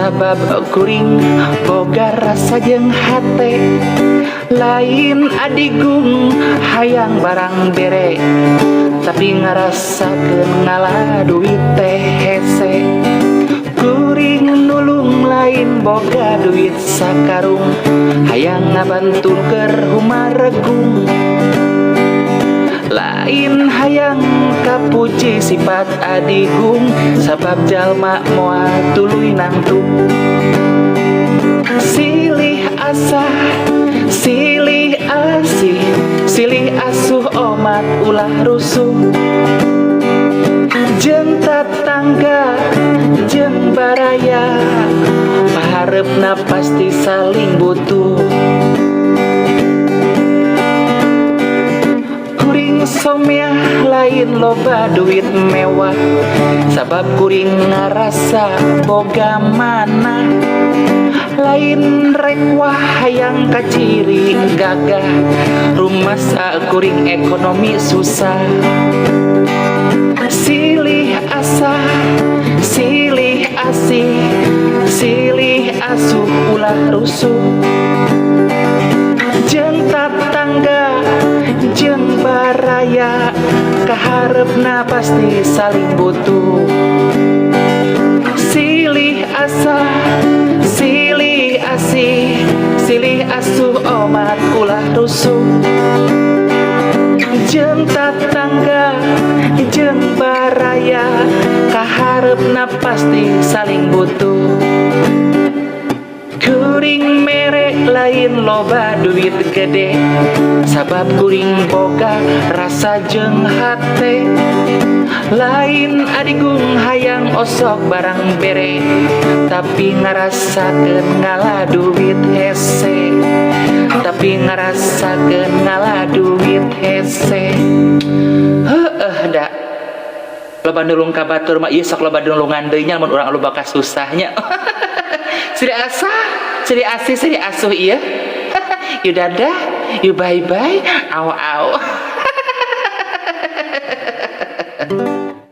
Sabab kuring boga rasa jeung hate. Lain adigung hayang barang bere, tapi ngarasakeun ngala duit teh hese. Kuring nulung lain boga duit sakarung, hayang ngabantu keur humaregung. Lain hayang kapuji sifat adigung, sabab jalma moal tuluy nangtung. Silih asah, silih asih, silih asuh omat ulah rusuh. Jeung tatangga jeung baraya, paharepna pasti saling butuh. Kuring someah lain loba duit mewah, sabab kuring ngarasa boga manah. Lain rek wah hayang kaciri gagah, rumasa kuring ekonomi susah. Silih asah, silih asih, silih asuh ulah rusuh. Jeung tatangga jeung baraya, kaharepna pasti saling butuh. Silih asah, silih asih, silih asuh omat ulah rusuh. Jeung tatangga jeung baraya, kaharepna pasti saling butuh. Kuring mere lain loba duit gede, sabab kuring boga rasa jeung hate. Lain adigung hayang osok barang bere, tapi ngarasakeun ngala duit hese. Tapi ngarasakeun ngala duit hese. Heueuh da loba nulung ka batur mah ieu sok loba nulungan deui nya mun urang loba kasusahnya. Silih asah, silih asih, silih asuh ieu. Yuk dadah, yuk bye bye, au au.